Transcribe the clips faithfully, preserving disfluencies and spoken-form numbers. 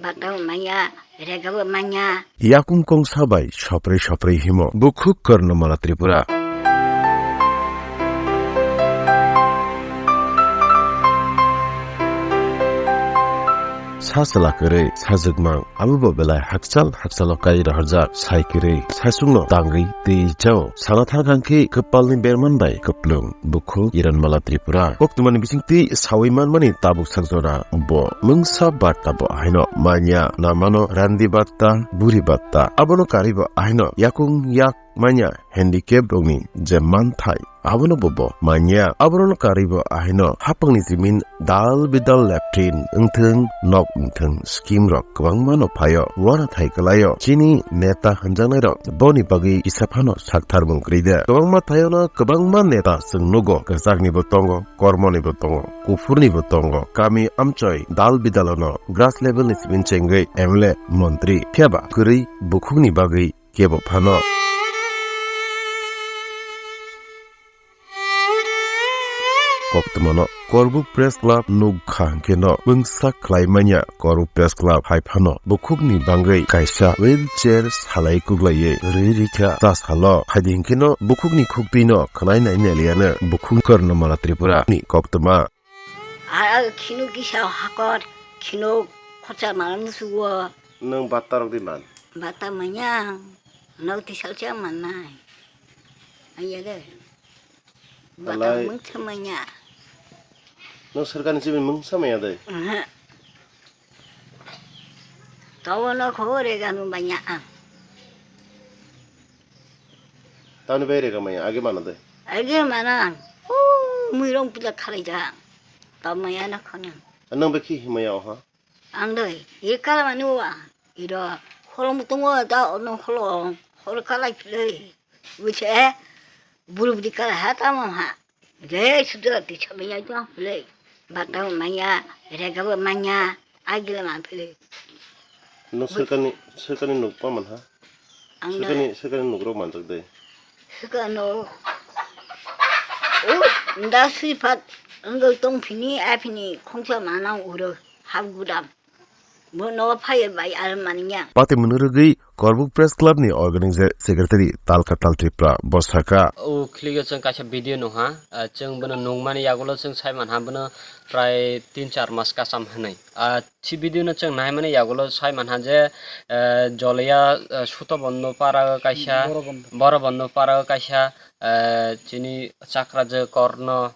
Bata bo manya, rega bo manya. Yakung kongsa bai sopre sopre himo bukhuk Karnamala Tripura. Sa chwla kwrwi, sajwkmang, abo bo belai hakchal hakchalo kai rohorjak, sai kwrwi, saichungno tangwi twi chao. Sana thang thang khe kwpalni berman bai kwplwng bukhuk Kiranmala Tripura. Koktwmani bisingtwi sawi manmani tabuk sak jora bo mungsa barta bo ahaino manya, namano randi barta, buri barta. Abono karwi bo ahaino yakung yak manya handicap rokni je manthai, abono bo bo manya. Abono karwi bo ahaino hapangni jimin dal bidal latrine wngthwng, nok wngthwng, scheme rok kwbangma no phaio, uanathai kwlaio. Chini neta hwnjaknai rok boni bagwi kisa phano sakthar mung kwrwi de. Kwbangma thaiono kwbangma neta chwng nugo, kwchakni bo tongo, kormoni bo tongo, kuphurni bo tongo. Kami amchoi dal bidalono grass level ni simi chengwi M L A, montri, phiya ba kwrwi bukhukni bagwi kebo phano. Koktwmano Korbuk Press Club nukha hwnkhe no mungsa khlai manya. Korbuk Press Club hai phano bukhukni bangwi kaisa wheelchair salai kuklaiwi rwi rikha. Ta salo phaidi hwnkhe no bukhukni khuktwino khwnai nai naliano bukhuk Karnamala Tripura ni koktwma. Ar khinu kisa hakor, khinu khorcha manam sugo. Nwng batta rok di man? Batta manya, nwng tisalcha mannai. Ayede. Batta Alai. Mungsa manya. Nwng sarkar ni chibin mungsa manya de? Aha. Tawono khore ganu manya ang. Tamni bai rega maya, age mana de? Age mana. O, muirong pila khalai ja. Tam maya na khona. Nang bai khi himaya oha? Ang doi, e kala mani wa. Iro, holong mutung wa da ono holong. Hol kala kile. Wiche, bulu budi kala ha tamo ha. Je sudra ti chamaya jang pile. Bata maya, rega maya. Agile man pile. No sirkani, sirkani nuk pa man ha? Ang na. Sirkani, sirkani nuk rok manjak de. Sirkano. O, nda sui phat, ang tong phini, a phini, khongsa manang uro, hap gudam. Bo no phai bai, ar mani ya. Pati mwnwi rwgwi Korbuk Press Club ni Organizing Secretary Talka Tal Tripura bo sakha. O khligo chwng kaisa video nukha, ah, chwng bono nukmani yagulo chwng sai manha bono prai tin char mas kasam hinwi. Ah, si video no chwng naimani yagulo sai manha je, eh, Joliya, eh, Sutobondo para o kaisa, Borobondo. Borobondo para o kaisa, eh, chini Chakraja Korno,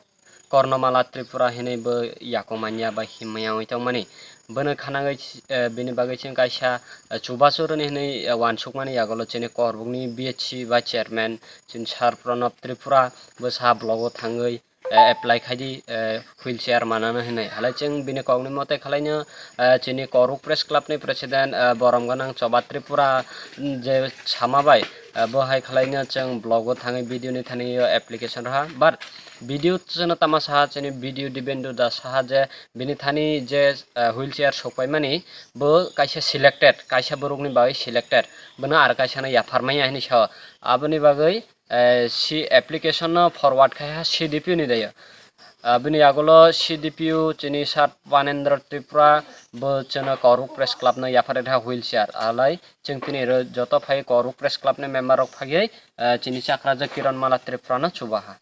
Kornomala Tripura hinwi bo yakung manya ba himmaya wngwi tongmani. Bono khanagwi, eh, bini bagwi chwng kaisa, eh, chubachuruni hinwi, eh, uansukmani yagulo chini Korbukni B H C vice chairman chini Sir Pranab Tripura bo sa blogo thangwi, eh, apply khaidi, eh, wheelchair manano hinwi. Halai chwng bini kokni mote khalaino, eh, chini Korbuk Press Club ni president, eh, borom gwnang Choba Tripura, mm, je sama bai, eh, bo hai khalaino chwng blogo thangwi video ni thani o application roha. But video chwngno tama saha, chini video Dibendu da saha je bini thani je, eh, wheelchair sokpaimani bo kaisa selected, kaisa borokni bagwi selected, bono ar kaisano yapharmaya hinwi sao. Aboni bagwi, eh, si application no forward khai ha C D P ni dayo. Ah, bini yagulo C D P o chini Sir Panendra Tripura bo chwngno Korbuk Press Club no yapharwi rwha wheelchair. Alai chwng tini ro joto phai Korbuk Press Club ni member rok phagwi, eh, chini Chakraja Kiranmala Tripura no chubaha.